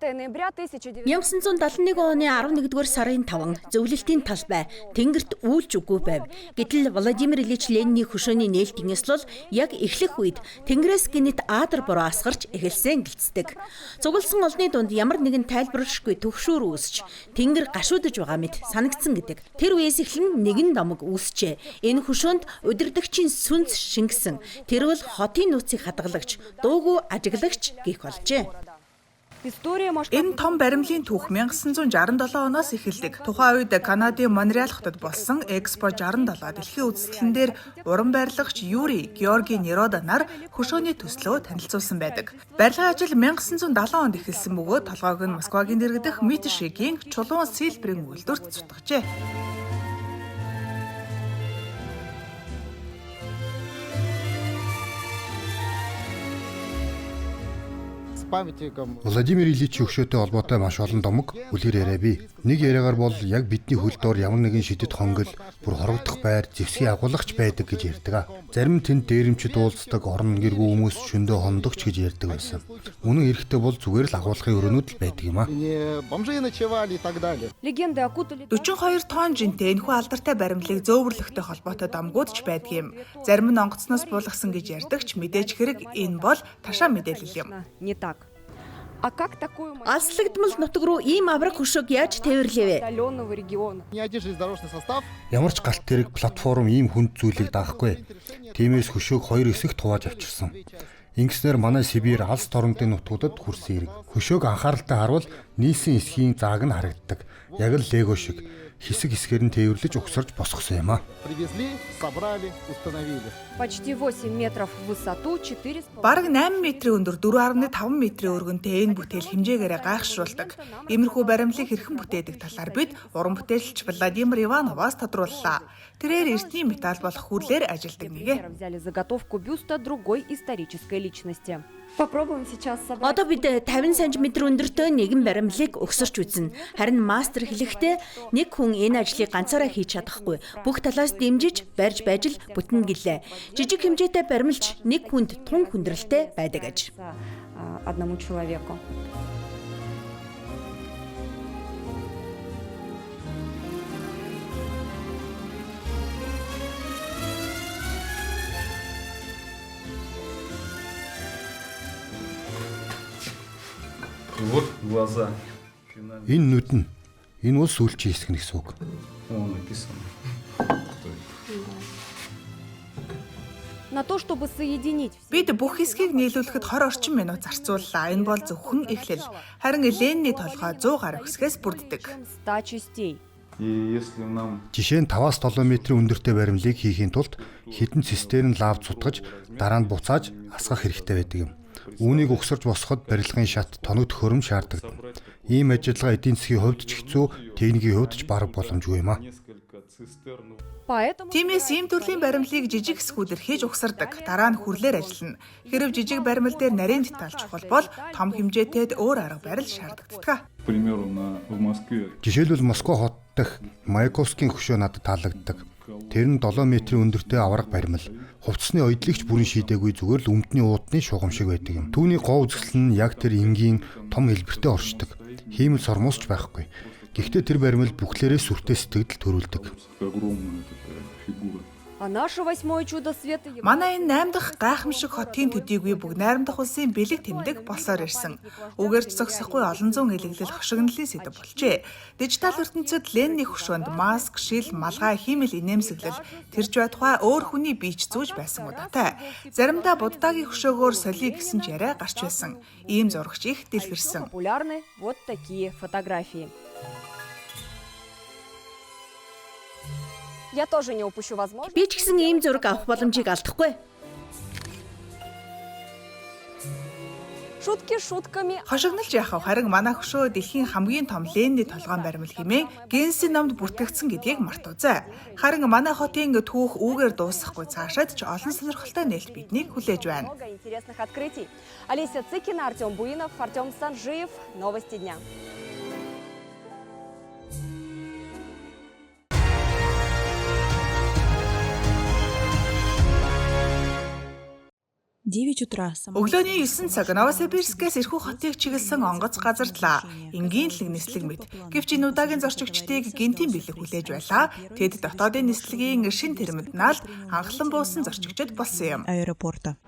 5 ноября 1971 1971 оны 11-р сарын 5 зөвлөлтийн талбай тэнгэрт үйлч үгүй байв. Гэтэл Владимир Ильич Лениний хөшөөний нээлтийн ёслол яг эхлэх үед тэнгэрээс гэнэт аадар бороо асгарч эхэлсэн гэлцдэг. Цугласан олны дунд ямар нэгэн тайлбарлашгүй түгшүүр үүсч тэнгэр гашуудаж байгаа мэт санагдсан гэдэг. Тэр үеэс эхлэн нэгэн домог үүсчээ. Энэ хөшөөнд удирдагчийн сүнс шингэсэн. Тэр бол хотын нөөцийг хадгалагч, дуугүй ажиглагч гэх болжээ. История масштаб Энэ том баримлын түүх 1967 оноос эхэлдэг. Тухайн үед Канадын Монреал хотод болсон Экспо 67 дэлхийн үзэсгэлэн дээр уран барилгач Юрий Георгий Нерода нар хөшөөний төслөө танилцуулсан байдаг. Барилгын ажил 1970 онд эхэлсэн бөгөөд толгойг нь Москвагийн дэргэдэх Митшигийн чулуун Силбрийн үйлдвэрт зутгажээ. С памятником Владимир Ильич хөшөөтэй холбоотой маш олон домог үлгэр яриа бий. Нэг яриагаар бол яг бидний хөл доор ямар нэгэн шидэт хонгил бүр хорогдох байр зэвсгийн агуулгач байдаг гэж ярьдаг. Зарим нь тэнд дээрэмчид уулздаг, орон гэргүй хүмүүс шөндөө хондогч гэж ярьдаг байсан. Үнэн хэрэгтээ бол зүгээр л агуулгын өрөөнүүд л байдаг юм а. не бомжи ночевали и так далее. Легенды окутали 42 тонн жинтэй энэхүү алдартай баримлыг зөөвөрлөхтэй холбоотой домгууд ч байдаг юм. Зарим нь онгоцноос буулгасан гэж ярьдаг ч мэдээж хэрэг энэ бол ташаа мэдээлэл юм. не так. А как такую Алслагдмал нутаг руу ийм авраг хөшөөг яаж тээвэрлэв вэ? отдаленного региона? Ни один железнодорожный состав Ямар ч галт тэрэг платформ ийм хүнд зүйлийг даахгүй. Тиймээс хөшөөг хоёр хэсэгт хувааж авчирсан. Ингэснээр манай Сибирь алс торгонтын нутгуудад хүрсэн хэрэг. Хөшөөг анхааралтай харвал нийлсэн эсхийн зааг нь харагддаг. Яг л лего шиг хэсэг хэсгээр нь тээвэрлэж угсарч босгосон юм а. привезли, собрали, установили. Почти 8 метров в высоту, 4,5 Бараг 8 метрийн өндөр 4.5 метрийн өргөнтэй энэ бүтээл хэмжээгээрээ гайхшруулдаг. Иймэрхүү баримлыг хэрхэн бүтээдэг талаар бид уран бүтээлч Владимир Ивановаас тодрууллаа. Тэрээр эртний металл болох хүрлээр ажилладаг нэгэ. взяли заготовку бюста другой исторической личности. Попробуем сейчас собрать Одоо бид 50 см өндөртэй нэгэн баримлыг өгсөрч үзнэ. Харин мастер хэлэхдээ нэг хүн энэ ажлыг ганцаараа хийж чадахгүй. Бүх талаас дэмжиж, барьж байж л бүтнэ гэлээ. Жижиг хэмжээтэй баримлч нэг хүнд тун хүндрэлтэй байдаг аж. одному человеку. Вот глаза. Энэ нүд нь энэ бол сүүлчийн хэсэг нь гэсэн үг. О, написано. Кто это? На то, чтобы соединить все Бид бүх хэсгийг нийлүүлэхэд 20 орчим минут зарцууллаа. Энэ бол зөвхөн эхлэл. Харин Ленний толгой 100 гаруй хэсгээс бүрддэг. чем 100 частей. И если нам Жишээ нь 5-7 метрийн өндөртэй баримлыг хийхийн тулд хэдэн цистерн лав цутгаж дараа нь буцааж асгах хэрэгтэй байдаг юм. Үүнийг угсарч босгоход барилгын шат тоног төхөөрөм шаардлагатай. Ийм ажиллагаа эдийн засгийн хувьд ч хэцүү, техникийн хувьд ч бараг боломжгүй юм а. несколько цистерн Поэтому Тиймээс ийм төрлийн баримлыг жижиг хэсгүүдээр хийж угсардаг. Дараа нь хүрлээр ажиллана. Хэрэв жижиг баримл дээр нарийн деталь чухал бол том хэмжээтэд өөр арга барил шаардлагатай. К примеру, в Москве Жишээлбэл Москва хот дахь Маяковскийн хөшөө надад таалагддаг. Тэр нь 7 метрийн өндөртэй аварга баримл. Хувцсны оёдлыг ч бүрэн шийдээгүй зүгээр л өмдний уудны шугам шиг байдаг юм. Түүний гоо үзэсгэлэн нь яг тэр энгийн том хэлбэртэй оршдог. Хиймэл сормуус ч байхгүй. Гэхдээ тэр баримл бүхлээрээ сүртэй сэтгэгдэл төрүүлдэг. огромная такая фигура. А наше восьмое чудо света Манай энэ 8 дахь гайхамшиг хотын төдийгүй бүгд найрамдах улсын бэлэг тэмдэг болсоор ирсэн. Үгээр ч зогсохгүй олон зуун элэглэл хошигнолын сэдэв болжээ. Дижитал ертөнцид Ленний хөшөөнд маск, шил, малгай, хиймэл инээмсэглэл тэр ч байтугай өөр хүний бие ч зүүж байсан удаатай. Заримдаа Буддагийн хөшөөгөөр соли гэсэн ч яриа гарч байсан. Ийм зурагч их дэлгэрсэн. популярны вот такие фотографии. Я тоже не упущу возможность. Би ч гэсэн ийм зураг авах боломжийг алдахгүй. Шутки шутками, Хошигнолж яах вэ? Харин манай хөшөө дэлхийн хамгийн том Ленний толгойн баримл хэмээн Гиннесийн номд бүртгэгдсэн гэдгийг мартуузай. Харин манай хотын түүх үүгээр дуусахгүй цаашаад ч олон сонирхолтой нээлт биднийг хүлээж байна. много интересных открытий. Олеся Цыкина, Артем Буинов, Артем Санжиев. Новости дня. 9 утра. Өглөөний 9 цаг Новосибирскээс Эрхүү хотыг чиглэсэн онгоц газардлаа. Энгийн л нэг нислэг мэт. Гэвч энэ удаагийн зорчигчдыг гэнтийн бэлэг хүлээж байлаа. Тэд дотоодын нислэгийн шин терминалд анхлан буусан зорчигчид болсон юм. Аэропорта.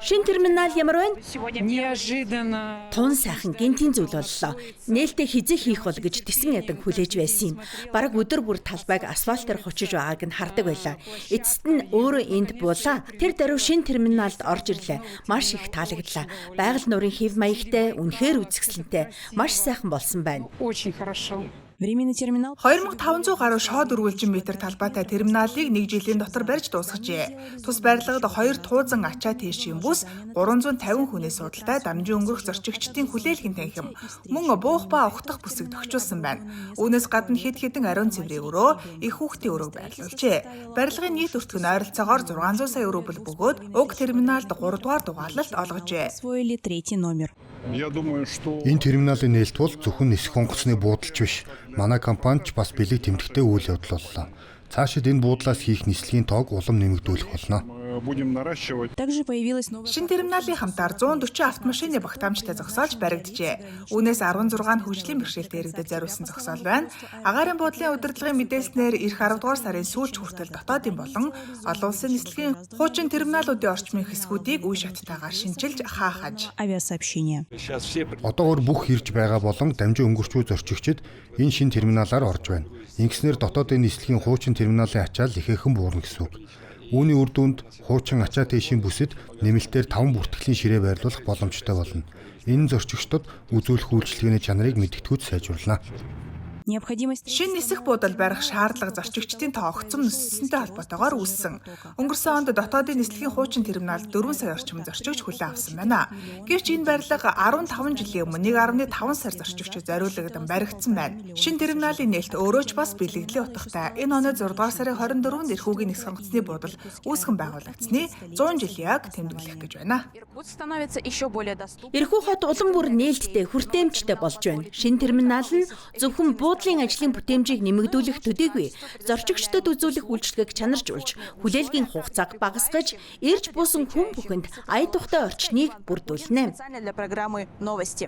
Шин терминал ямар байна? Неожиданно. Тун сайхан гэнтийн зүйл боллоо. Нээлтээ хизээ хийх бол гэж тесэн ядан хүлээж байсан юм. Бараг өдөр бүр талбайг асфальтаар хучиж байгааг нь хардаг байлаа. Эцэст нь өөрөө энд буулаа. Тэр даруй шин терминалд орж ирлээ. Маш их таалагдлаа. Байгаль нуурын хэв маягтай, үнэхээр үзэсгэлэнтэй. Маш сайхан болсон байна. Очень хорошо. Временный терминал 2500 гаруй шоод өргөлжин метр талбайтай терминалыг нэг жилийн дотор барьж дуусгажээ. Тус барилгад 2 туузан ачаа тийшийн бүс 350 хүний суудалтай дамжин өнгөрөх зорчигчдын хүлээлгэн танхим мөн буух ба ухтах бүсийг тохижуулсан байна. Үүнээс гадна хэд хэдэн ариун цэврийн өрөө, их хүүхдийн өрөөг байрлуулжээ. Барилгын нийт өртөг нь ойролцоогоор 600 сая рубль бөгөөд уг терминалд 3 дугаар дугаарлалт олгожээ. освоили третий номер. Я думаю, что Энэ терминалын нээлт бол зөвхөн нисэх онгоцны буудалч биш. Манай компани ч бас бэлэг тэмдэгтэй үйл явдал боллоо. Цаашид энэ буудлаас хийх нислэгийн тоог улам нэмэгдүүлэх болно. мы будем наращивать Также появилась новая Шин терминалын хамтаар 140 автомашины багтаамжтай зогсоолж баригджээ. Үүнээс 16 нь хөгжлийн бэрхшээлтэй иргэдэд зориулсан зогсоол байна. Агаарын буудлын удирдлагын мэдээлснээр эх 10 дугаар сарын сүүлч хүртэл дотоодын болон олон улсын нислэгийн хуучин терминалуудын орчмын хэсгүүдийг үе шаттайгаар шинчилж хаахаж. авиасообщение. Одоогор бүх ирж байгаа болон дамжин өнгөрчүү зорчигчид энэ шин терминалаар орж байна. Ингэснээр дотоодын нислэгийн хуучин терминалын ачаал ихээхэн буурна гэсэн үг. Үүний үр дүнд хуучин ачаа тийшийн бүсэд нэмэлтээр 5 бүртгэлийн ширээ байрлуулах боломжтой болно. Энэ нь зорчигчдод үзүүлэх үйлчилгээний чанарыг мэдгэдэггүйд сайжруулна. Необходимость Шинэ нисэх буудал барих шаардлага зорчигчдын тоо огцом нөссөнтэй холбоотойгоор үүссэн. Өнгөрсөн онд дотоодын нислэгийн хуучин терминалд 4 сая орчим зорчигч хүлээн авсан байна. Гэвч энэ барилга 15 жилийн өмнө 1.5 сая зорчигчид зориулагдсан баригдсан байна. Шинэ терминалын нээлт өөрөө ч бас бэлгэдлийн утгатай. Энэ оны 6 дугаар сарын 24-нд эрхүүгийн нисэх онгоцны буудал үүсгэн байгуулагдсаны 100 жил яг тэмдэглэх гэж байна. Иркутск становится еще более доступным. Эрхүү хот улам бүр нээлттэй, хүртээмжтэй болж байна. Шинэ терминал нь зөвхөн буудлын ажлын бүтээмжийг нэмэгдүүлэх төдийгүй зорчигчдод үзүүлэх үйлчилгээг чанаржуулж, хүлээлгийн хугацааг багасгаж, ирж буусан хүн бүхэнд ая тухтай орчныг бүрдүүлнэ. Специально для программы «Новости».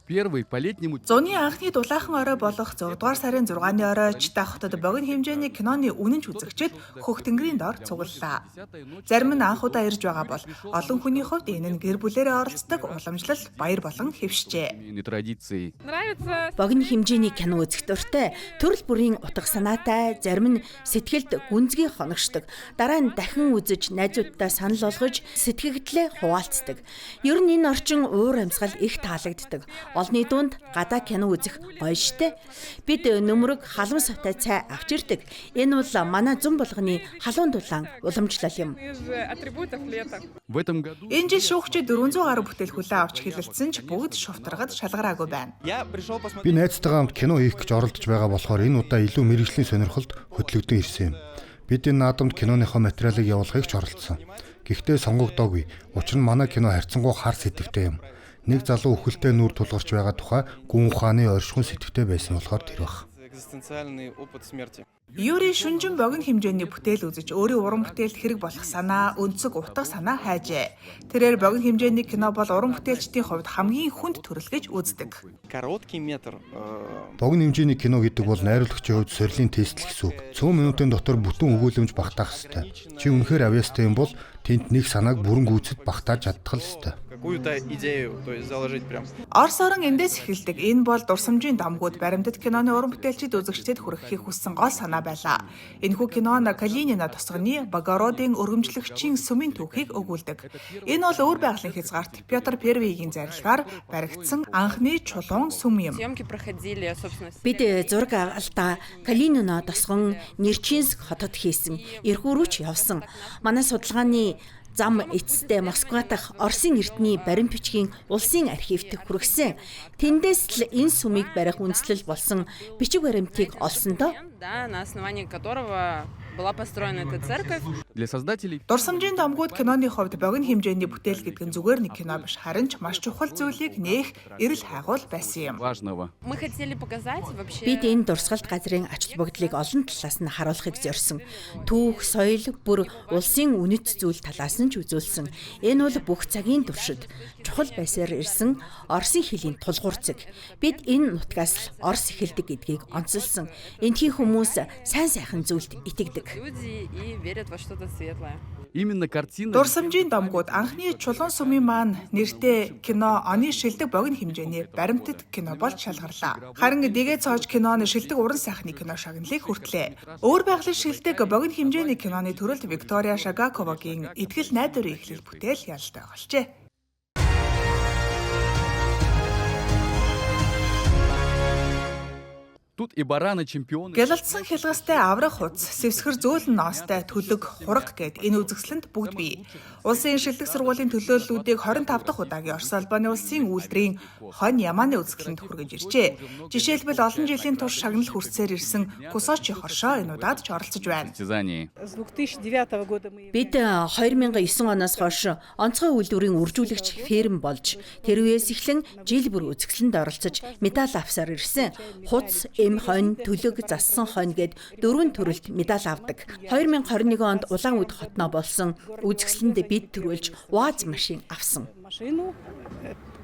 Первый по летнему Зуны анхны дулаахан орой болох 6 дугаар сарын 6-ны орой Чита хотод богино хэмжээний киноны үнэнч үзэгчид хөх тэнгэрийн дор цуглалаа. Зарим нь анх удаа ирж байгаа бол олон хүний хувьд энэ нь гэр бүлээрээ оролцдог уламжлал баяр болон хэвшжээ. семейной традиции. Нравится. Богино хэмжээний кино үзэх дуртай, төрөл бүрийн утга санаатай, зарим нь сэтгэлд гүнзгий хоногшдог. Дараа нь дахин үзэж, найзуудтай санал болгож, сэтгэгдлээ хуваалцдаг. Ер нь энэ орчин уур амьсгал их таалагддаг. Олны дунд гадаа кино үзэх гоё штэ. Бид нөмрөг халуун савтай цай авч ирдэг. Энэ бол манай зун болгоны халуун дулаан уламжлал юм. Из атрибутов лета. В этом году Энэ жил шүүгчид 400 гаруй бүтээл хүлээн авч хэлэлцсэн ч бүгд шувтаргад шалгараагүй байна. Я пришел посмотреть. Би найзтайгаа хамт кино хийх гэж оролдож байгаа болохоор энэ удаа илүү мэргэжлийн сонирхолд хөтлөгдөн ирсэн юм. Бид энэ наадамд киноныхоо материалыг явуулахыг ч оролдсон. Гэхдээ сонгогдоогүй. Учир нь манай кино харьцангуй хар сэдвтэй юм. Нэг залуу үхэлтэй нүүр тулгарч байгаа тухай гүн ухааны оршихуй сэдвтэй байсан болохоор тэр баг. Экзистенциальный опыт смерти. Юрий шүнжин богино хэмжээний бүтээл үзэж өөрийн уран бүтээлд хэрэг болох санаа, өнцөг утга санаа хайжээ. Тэрээр богино хэмжээний кино бол уран бүтээлчдийн хувьд хамгийн хүнд төрөл гэж үздэг. Короткий метр. Богино хэмжээний кино гэдэг бол найруулагчийн хувьд сорилын тест л гэсэн үг. 100 минутын дотор бүтэн өгүүлэмж багтаах ёстой. Чи үнэхээр авьяастай юм бол тэнд нэг санааг бүрэн гүйцэд багтааж чадах л ёстой. Какую-то идею, то есть заложить прям. Орос орон эндээс эхэлдэг. Энэ бол дурсамжийн домгууд баримтат киноны уран бүтээлчид үзэгчдэд хүрэхийг хүссэн гол санаа байлаа. Энэхүү кино нь Калинина тосгоны Богородын өргөмжлөгчийн сүмийн түүхийг өгүүлдэг. Энэ бол өвөр байгалийн хязгаарт Петр Первигийн зарилгаар баригдсан анхны чулуун сүм юм. Съемки проходили, собственно, в Бид зураг авалтаа Калинино тосгон Нерчинск хотод хийсэн. Эрхүү рүү ч явсан. Манай судалгааны зам эцэстээ Москва дахь Оросын эрдний баримт бичгийн улсын архивт хүргэсэн. Тэндээс л энэ сүмийг барих үндслэл болсон бичиг баримтыг олсон доо. да, на основании которого Была построена эта церковь. Для создателей Дурсамжийн домгууд киноны хувьд богино хэмжээний бүтээл гэдэг нь зүгээр нэг кино биш, харин ч маш чухал зүйлийг нээх эрэл хайгуул байсан юм. важного. Мы хотели показать вообще... Бид энэ дурсгалт газрын ач холбогдлыг олон талаас нь харуулахыг зорьсон. Түүх, соёл, бүр улсын үнэт зүйл талаас нь ч үзүүлсэн. Энэ бол бүх цагийн туршид чухал байсаар ирсэн Оросын хилийн тулгуур цэг. Бид энэ нутгаас л Орос эхэлдэг гэдгийг онцолсон. Эндхийн хүмүүс сайн сайхан зүйлд итгэдэг. Люди и верят во что-то светлое. Именно картина Дурсамжийн домгууд анхны Чулуун сүмийн маань нэртэй кино оны шилдэг богино хэмжээний баримтат кино болж шалгарлаа. Харин Дэгээ цоож киноны шилдэг уран сайхны кино шагналыг хүртлээ. Өөр байгалийн шилдэг богино хэмжээний киноны төрөлд Виктория Шагаковагийн Итгэл найдварын эхлэл бүтээл ялтай болжээ. Тут и бараны чемпионы. Гялалцсан хялгастай аврах хуц, сэвсгэр зөөлөн ноостой төлөг, хураг гэд энэ үзэсгэлэнт бүгд бий. Улсын шилдэг сургуулийн төлөөллүүдийг 25 дахь удаагийн Орос улбаны улсын үйлдвэрийн хонь ямааны үзэсгэлэнт хүргэж иржээ. Жишээлбэл олон жилийн турш шагнал хүртсээр ирсэн Кусочи хоршоо энэ удаад ч оролцож байна. Состязании. С 2009 года мы Бид 2009 оноос хойш онцгой үйлдвэрийн үржүүлэгч ферм болж тэр үеэс эхлэн жил бүр үзэсгэлэнд оролцож медаль авсаар ирсэн. Хуц, эм хонь, төлөг, зассан хонь гэд дөрвөн төрөлд медаль авдаг. 2021 онд Улаан үд хотноо болсон үзэсгэлэнд бид төрүүлж УАЗ машин авсан. машину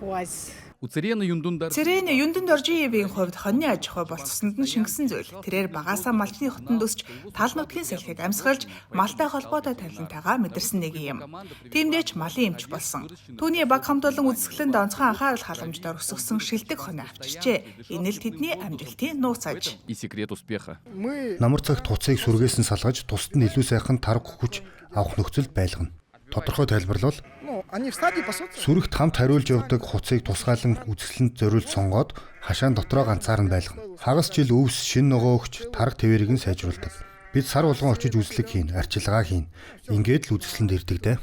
УАЗ. У Церены Юндундар Цэрэн Юндэн Доржиевийн хувьд хоньны аж ахуй бол цуснд нь шингэсэн зүйл. Тэрээр багаасаа малчны хотонд өсч тал нутгийн салхийг амьсгалж малтай холбоотой талентайгаа мэдэрсэн нэг юм. Тиймдээ ч малын эмч болсон. Түүний баг хамт олон үзэсгэлэнд онцгой анхаарал халамждаар өсгсөн шилдэг хонь авчирчээ. Энэ л тэдний амжилтын нууц аж. и секрет успеха. Мы Намар цагт хуцыг сүргээс нь салгаж тусад нь илүү сайхан тарг хүч авах нөхцөлд байлгана. Тодорхой тайлбарлавал ну, они в стадии пасутся. сүрэгт хамт хариулж явдаг хуцыг тусгаалan үзэсгэлэнд зориулж сонгоод хашаан дотроо ганцаар нь байлгана. Хагас жил өвс, шин ногоо өгч тарг тэвэрийг нь сайжруулдаг. Бид сар болгон очиж үзлэг хийн, арчилгаа хийн. Ингээд л үзэсгэлэнд ирдэг дээ.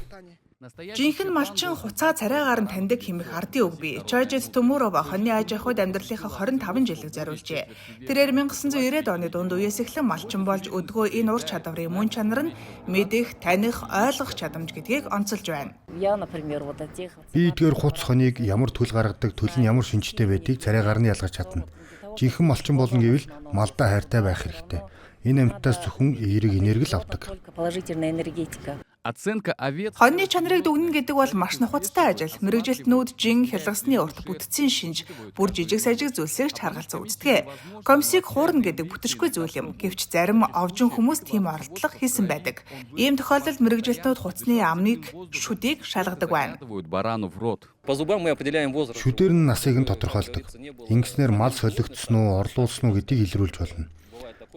Жинхэнэ малчин хуцаа царайгаар нь таньдаг хэмэх ардын үг бий. Чойжид Төмөров хоньны аж ахуйд амьдралынхаа 25 жилийг зориулжээ. Тэрээр 1990-ад оны дунд үеэс эхлэн малчин болж өдгөө энэ ур чадварын мөн чанар нь мэдэх, таних, ойлгох чадамж гэдгийг онцолж байна. Я, например, вот от тех Би эдгээр хуц хоныг ямар төл гаргадаг, төл нь ямар шинжтэй байдгийг царайгаар нь ялгаж чадна. Жинхэнэ малчин болно гэвэл малдаа хайртай байх хэрэгтэй. Энэ амьтдаас зөвхөн эерэг энерги л авдаг. только положительная энергетика. Оценка овец Хоньны чанарыг дүгнэн гэдэг бол маш нухацтай ажил. Мэргэжилтнүүд жин хялгасны урт бүтцийн шинж, бүр жижиг сажиг зүйлсийг ч харгалзан үздэг. Комиссийг хуурна гэдэг бүтэршгүй зүйл юм. Гэвч зарим овжин хүмүүс тийм оролдлого хийсэн байдаг. Ийм тохиолдолд мэргэжилтнүүд хуцны амныг, шүдийг шалгадаг байна. заглядывают барану в рот. По зубам мы определяем возраст. Шүдээр нь насыг нь тодорхойлдог. Ингэснээр мал солигдсон уу, орлуулсан уу гэдгийг илрүүлж болно.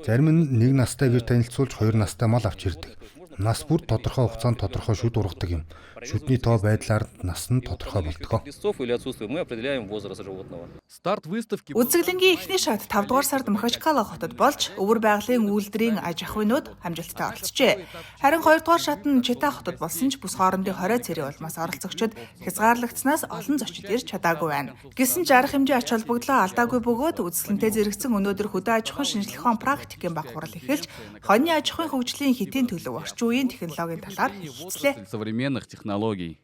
Зарим нь нэг настай гэр танилцуулж хоёр настай мал авч ирдэг. Нас бүр тодорхой хугацаанд тодорхой шүд ургадаг юм. Шүдний тоо байдлаар нас нь тодорхой болдог. Листов или отсутствие мы определяем возраст животного. Старт выставки Үзэсгэлэнгийн эхний шат 5 дугаар сард Махачкала хотод болж өвөр байгалийн үйлдвэрийн аж ахуйнууд амжилттай оролцжээ. Харин 2 дугаар шат нь Чита хотод болсон ч бүс хоорондын 20 цэрийн улмаас оролцогчид хязгаарлагдсанаас олон зочид ирж чадаагүй байна. Гэсэн ч арга хэмжээ ач холбогдлоо алдаагүй бөгөөд үзэсгэлэнтэй зэрэгцэн өнөөдөр хөдөө аж ахуйн шинжлэх ухаан практикийн баг хурал эхэлж хоньны аж ахуйн хөгжлийн хэтийн төлөв орчин үеийн технологийн талаар хэлэлцлээ. современных технологий.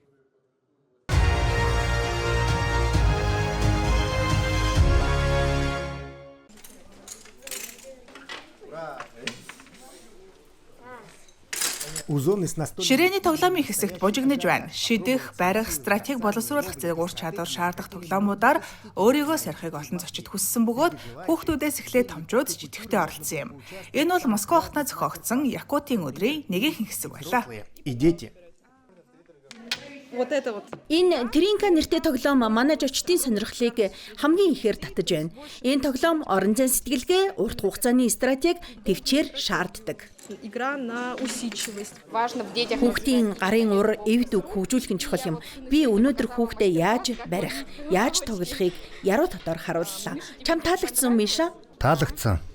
Ширээний тоглоомын хэсэгт бужигнаж байна. Шидэх, барих, стратеги боловсруулах зэрэг ур чадвар шаардах тоглоомуудаар өөрийгөө сорихыг олон зочид хүссэн бөгөөд хүүхдүүдээс эхлээд томчууд ч идэвхтэй оролцсон юм. Энэ бол Москва хотноо зохиогдсон Якутын өдрийн нэгэн хэсэг байлаа. И дети. Вот это вот. Энэ Тринка нэртэй тоглоом манай жочдын сонирхлыг хамгийн ихээр татаж байна. Энэ тоглоом орон зайн сэтгэлгээ, урт хугацааны стратеги төвчээр шаарддаг. Игра на усидчивость. Важно в детях. Хүүхдийн гарын ур, эвд үг хөгжүүлэх нь чухал юм. Би өнөөдөр хүүхдээ яаж барих, яаж тоглохыг яруу дотор харууллаа. Чам таалагдсан уу, Миша? Таалагдсан.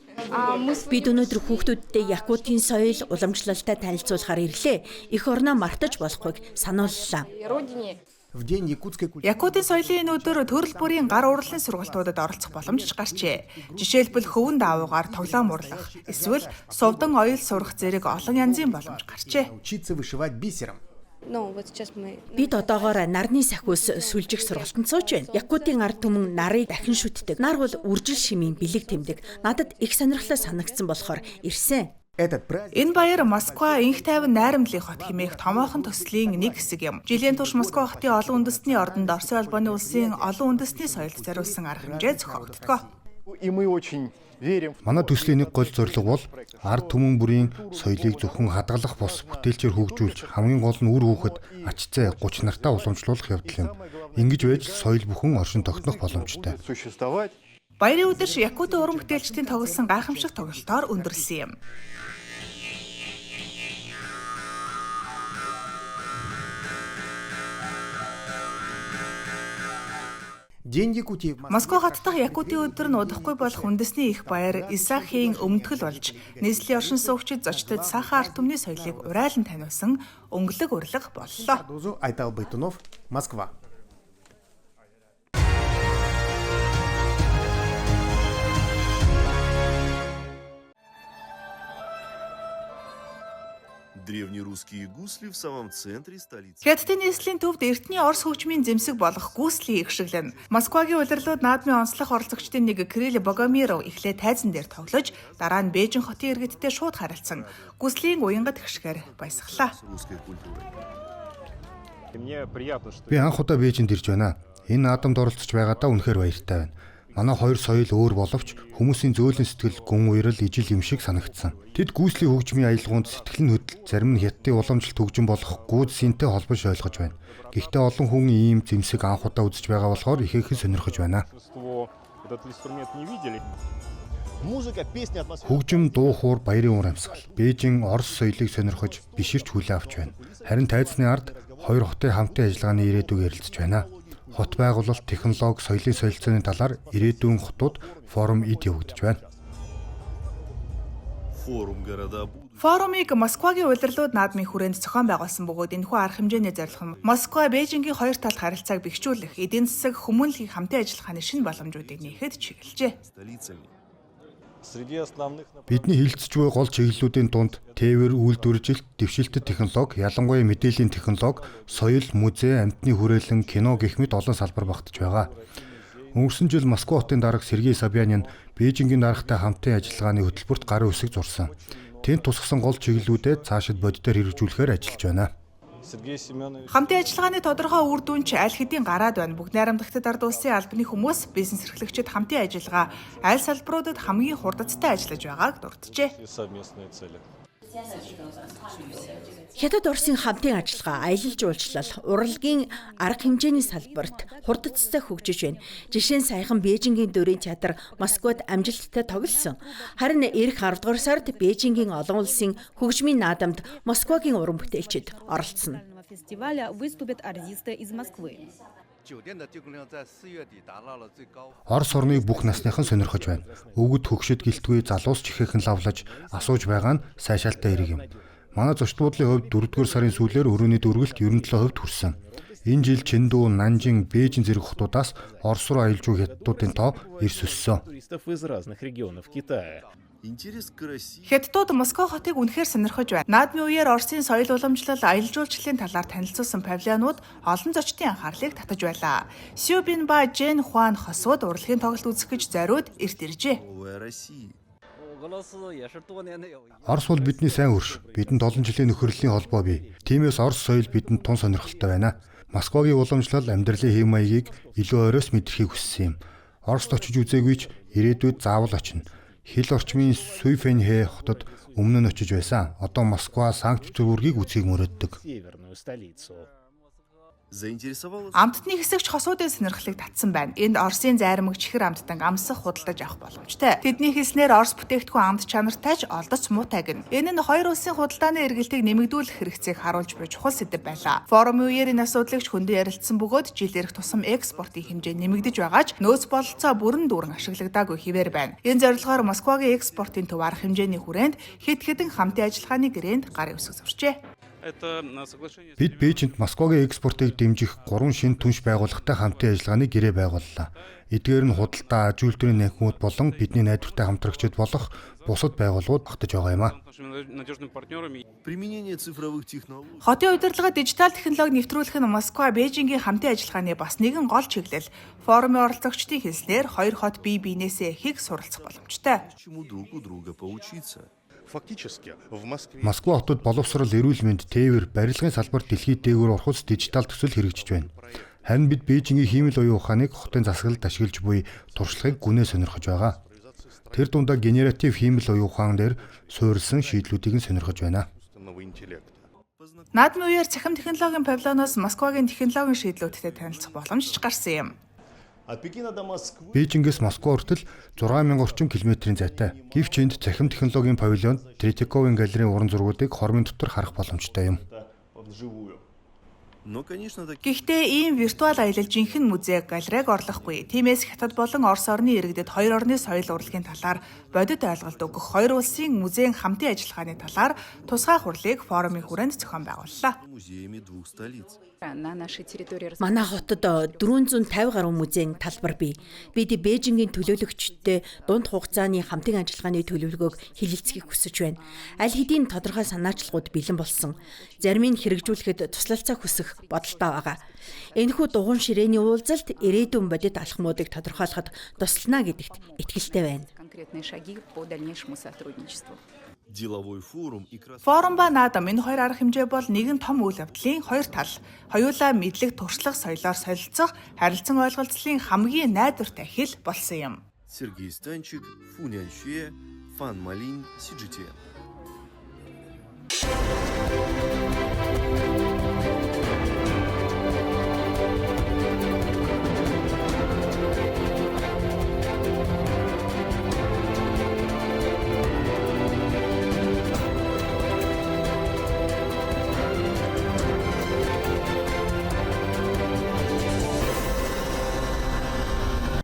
Бид өнөөдөр хүүхдүүдтэй Якутын соёл, уламжлалтай танилцуулахаар ирлээ. Эх орноо мартаж болохгүйг санууллаа. Родине. В день якутской культуры. Якутын соёлын энэ өдөр төрөл бүрийн гар урлалын сургалтуудад оролцох боломж гарчээ. Жишээлбэл хөвөн даавуугаар тоглоом урлах, эсвэл сувдан оёл сурах зэрэг олон янзын боломж гарчээ. Учиться вышивать бисером. Ну, вот сейчас мы Бид одоогоор нарны сахиус сүлжих сургалтанд сууж байна. Якутын ард түмэн нарыг дахин шүтдэг. Нар бол үржил шимийн бэлэг тэмдэг. Надад их сонирхолтой санагдсан болохоор ирсэн. Этот праздник Энэ баяр Москва энх тайван найрамдлын хот хэмээх томоохон төслийн нэг хэсэг юм. Жилийн турш Москва хотын олон үндэстний ордонд Оросын холбооны улсын олон үндэстний соёлд зориулсан арга хэмжээ зохиогддог. И мы очень верим. Манай төслийн нэг гол зорилго бол ард түмэн бүрийн соёлыг зөвхөн хадгалах бус бүтээлчээр хөгжүүлж хамгийн гол нь үр хүүхэд ач зээ 30 нартаа уламжлуулах явдал юм. Ингэж байж л соёл бүхэн оршин тогтнох боломжтой. Существовать. Баярын өдөр Якутын уран бүтээлчдийн тоглосон гайхамшиг тоглолтоор өндөрлсөн юм. День Якутии в Москве. Москва хот дахь Якутын өдөр нь удахгүй болох үндэсний их баяр Исахийн өмдгөл болж нийслэлийн оршин суугчид зочдод саха ард түмний соёлыг урайлан таниулсан өнгөлөг урилга боллоо. Айтал Байтунов, Москва. Древнерусские гусли в самом центре столицы. Хятадын нийслэлийн төвд эртний Орос хөгжмийн зэмсэг болох гүслийн их шиглэн. Москвагийн улирлууд наадмын онцлог оролцогчдын нэг Кирилл Богомиров эхлээд тайзан дээр тоглож, дараа нь Бээжин хотын иргэдтэй шууд харилцсан. Гүслийн уянгат гишгээр баясгалаа. Би анх удаа Бээжинд ирж байна. Энэ наадамд оролцож байгаадаа үнэхээр баяртай байна. Манай хоёр соёл өөр боловч хүмүүсийн зөөлөн сэтгэл, гүн уярал ижил юм шиг санагдсан. Тэд гүйслийн хөгжмийн аялгуунд сэтгэл нь хөдөлж, зарим нь хятадын уламжлалт хөгжим болох гүйцсинтэй холбож ойлгож байна. Гэхдээ олон хүн ийм зэмсэг анх удаа үзэж байгаа болохоор ихээхэн сонирхож байна. Хөгжим, дуу хуур, баярын уур амьсгал. Бээжин Орос соёлыг сонирхож биширч хүлээн авч байна. Харин тайзны ард хоёр хотын хамтын ажиллагааны ирээдүйг ярилцж байна. Хот байгуулалт, технологи, соёлын солилцооны талаар ирээдүйн хотууд форум эд явагдаж байна. Форумыг Москвагийн улирлууд наадмын хүрээнд зохион байгуулсан бөгөөд энэхүү арга хэмжээний зорилго нь Москва Бээжингийн хоёр талд харилцааг бэхжүүлэх, эдийн засаг, хүмүүнлэгийн хамтын ажиллагааны шинэ боломжуудыг нээхэд чиглэжээ. Бидний хилцэж буй гол чиглэлүүдийн дунд тээвэр, үйлдвэрлэл, дэвшилтэт технологи, ялангуяа мэдээллийн технологи, соёл, музей, амьтны хүрээлэн, кино гэх мэт олон салбар багтаж байгаа. Өнгөрсөн жил Москва хотын дарга Сергей Собянин Бээжингийн даргатай хамтын ажиллагааны хөтөлбөрт гарын үсэг зурсан. Тэнд тусгасан гол чиглэлүүдэд цаашид бодитоор хэрэгжүүлэхээр ажиллаж байна. Хамтын ажиллагааны тодорхой үр дүн ч аль хэдийн гараад байна. Бүгд найрамдагчид ард улсын албаны хүмүүс, бизнес эрхлэгчид хамтын ажиллагаа аль салбаруудад хамгийн хурдацтай ажиллаж байгааг дурджээ. Хятад Оросын хамтын ажиллагаа, аялал жуулчлал, урлагийн арга хэмжээний салбарт хурдацтай хөгжиж байна. Жишээ нь саяхан Бээжингийн дөрийн театр Москвад амжилттай тоглосон. Харин ирэх 10 дугаар сард Бээжингийн олон улсын хөгжмийн наадамд Москвагийн уран бүтээлчид оролцсон. Фестиваля выступят артисты из Москвы. Орос орныг бүх насныхан сонирхож байна. Өвгөд хөгшид гэлтгүй залуус ч ихээхэн лавлаж асууж байгаа нь сайшаалтай хэрэг юм. Манай зочдлын хувьд 4-р сарын сүүлээр өрөөний дөрвөлт 97% хүрсэн. Энэ жил Чэндүү, Нанжин, Бээжин зэрэг хотуудаас Орос руу аялж буй хятадуудын тоо эрс өссөн. Хятадууд Москва хотыг үнэхээр сонирхож байна. Наадмын үеэр Оросын соёл уламжлал, аялал жуулчлалын талаар танилцуулсан павильонууд олон зочдын анхаарлыг татаж байлаа. Сюбин ба Жен Хуан хосууд урлагийн тоглолт үзэх гэж зориуд эрт иржээ. Орос бол бидний сайн хөрш. Бидэнд олон жилийн нөхөрлөлийн холбоо бий. Тиймээс Орос соёл бидэнд тун сонирхолтой байна. Москвагийн уламжлал амьдралын хэв маягийг илүү ойроос мэдрэхийг хүссэн юм. Орост очиж үзээгүй ч ирээдүйд заавал очино. Хил орчмын Суйфэнхэ хотод өмнө нь очиж байсан. Одоо Москва, Санкт Петербургийг үзэхийг мөрөөддөг. Амттны хэсэгч хосуудын сонирхлыг татсан байна. Энд Оросын зайрамг чихэр амттан амсах худалдаж авах боломжтой. Тэдний хэлснээр Орос бүтээгдэхүүн амт чанартай ч олдоц муутай гэнэ. Энэ нь хоёр улсын худалдааны эргэлтийг нэмэгдүүлэх хэрэгцээг харуулж буй чухал сэдэв байлаа. Форумын үеэр энэ асуудлыг ч хөндөн ярилцсан бөгөөд жил ирэх тусам экспортын хэмжээ нэмэгдэж байгаа ч нөөц бололцоо бүрэн дүүрэн ашиглагдаагүй хэвээр байна. Энэ зорилгоор Москвагийн экспортын төв арга хэмжээний хүрээнд хэд хэдэн хамтын ажиллагааны гэрээнд гарын үсэг зуржээ. Бид Бээжинд Москвагийн экспортыг дэмжих 3 шинэ түнш байгууллагатай хамтын ажиллагааны гэрээ байгууллаа. Эдгээр нь худалдаа, аж үйлдвэрийн танхимууд болон бидний найдвартай хамтрагчид болох бусад байгууллагууд багтаж байгаа юм а. Применение цифровых технологий. Хотын удирдлагад дижитал технологи нэвтрүүлэх нь Москва, Бээжингийн хамтын ажиллагааны бас нэгэн гол чиглэл. Форумын оролцогчдын хэлснээр хоёр хот бие биенээсээ ихийг суралцах боломжтой. Чему друг у друга поучиться. Фактически в Москве Москва хотод боловсрол, эрүүл мэнд, тээвэр, барилгын салбарт дэлхийд дээгүүр урхуц дижитал төсөл хэрэгжиж байна. Харин бид Бээжингийн хиймэл оюун ухааныг хотын засаглалд ашиглаж буй туршлагыг гүнээ сонирхож байгаа. Тэр дундаа генератив хиймэл оюун ухаан дээр суурилсан шийдлүүдийг нь сонирхож байна. искусственного интеллекта. Наадмын үеэр цахим технологийн павильоноос Москвагийн технологийн шийдлүүдтэй танилцах боломж ч гарсан юм. От Пекина до Москвы Бээжингээс Москва хүртэл 6000 орчим километрийн зайтай. Гэвч энд цахим технологийн павильонд Третьяковын галерейн уран зургуудыг хормын дотор харах боломжтой юм. вживую. Но, конечно, такие Гэхдээ ийм виртуал аялал жинхэнэ музей, галерейг орлохгүй. Тиймээс Хятад болон Орос орны иргэдэд хоёр орны соёл урлагийн талаар бодит ойлголт өгөх хоёр улсын музейн хамтын ажиллагааны талаар тусгай хурлыг форумын хүрээнд зохион байгууллаа. музеями двух столиц. На нашей территории Манай хотод 450 гаруй музейн талбар бий. Бид Бээжингийн төлөөлөгчдтэй дунд хугацааны хамтын ажиллагааны төлөвлөгөөг хэлэлцэхийг хүсэж байна. Аль хэдийн тодорхой санаачлагууд бэлэн болсон. Зарим нь хэрэгжүүлэхэд туслалцаа хүсэх бодолтой байгаа. Энэхүү дугуйн ширээний уулзалт ирээдүйн бодит алхмуудыг тодорхойлоход туслана гэдэгт итгэлтэй байна. конкретные шаги по дальнейшему сотрудничеству. Деловой форум и крас... Форум ба наадам энэ хоёр арга хэмжээ бол нэгэн том үйл явдлын хоёр тал. Хоёулаа мэдлэг, туршлага, соёлоор солилцох, харилцан ойлголцлын хамгийн найдвартай хэл болсон юм. Сергей Станчик, Фу Няньшуэ, Фан Малинь, CGTN.